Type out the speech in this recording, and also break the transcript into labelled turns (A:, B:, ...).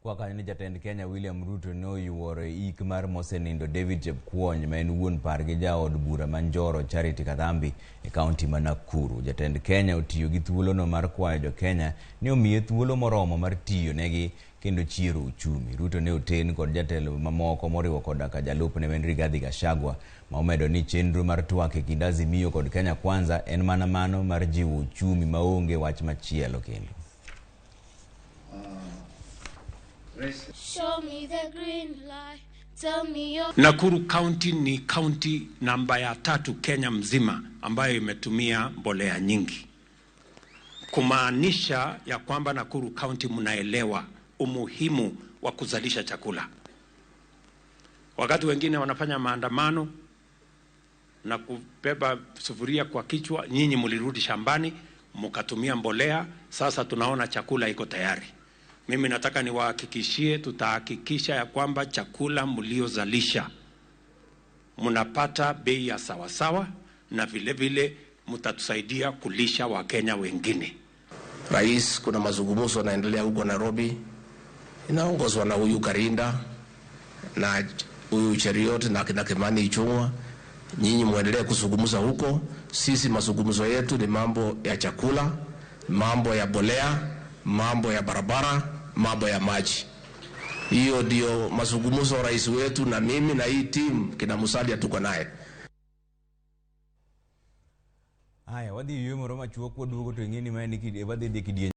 A: Kwa kanyo ni jatend Kenya William Ruto ne oyuoro e ik mar mosenindo David Chepkwony ma en wuon par gi jaod bura ma Njoro Charity Kadhambi e kaunti ma Nakuru. Jatend Kenya otiyo gi thuolono mar kwayo jo Kenya ni omiye thuolo moromo mar tiyo negi kendo chiero uchumi. Ruto ne oten kod jatelo mamoko moriwo koda ka jalupne ma en Rigathi Gachagua ma omedo ni chenro mar twak e kind Azimio kod Kenya Kwanza en mana mano mar jiwo uchumi maonge wach machielo kendo.
B: Show me the green light. Tell me your
C: Nakuru County ni kaunti namba ya tatu Kenya mzima ambayo imetumia mbolea nyingi, kumaanisha ya kwamba Nakuru County mnaelewa umuhimu wa kuzalisha chakula. Wakati wengine wanafanya maandamano na kubeba sufuria kwa kichwa, nyinyi mlirudi shambani mkatumia mbolea. Sasa tunaona chakula iko tayari. Mimi nataka niwahakikishie, tutahakikisha ya kwamba chakula mliozalisha mnapata bei ya sawasawa, na vile vile mtatusaidia kulisha Wakenya wengine.
D: Rais, kuna mazungumzo yanaendelea huko Nairobi, inaongozwa na huyu Karinda na huyu Cheriot na kina Kimani Ichung'wa. Nyinyi muendelee kuzungumza huko. Sisi mazungumzo yetu ni mambo ya chakula, mambo ya bolea, mambo ya barabara, mambo ya maji. Hiyo ndio mazungumzo rais wetu na mimi na hii timu kina Musalia tuko naye.
A: Haya, wadhi yueyo moro machuok kwaduogo to ing'e ni ma en wadhi dhi kidieny.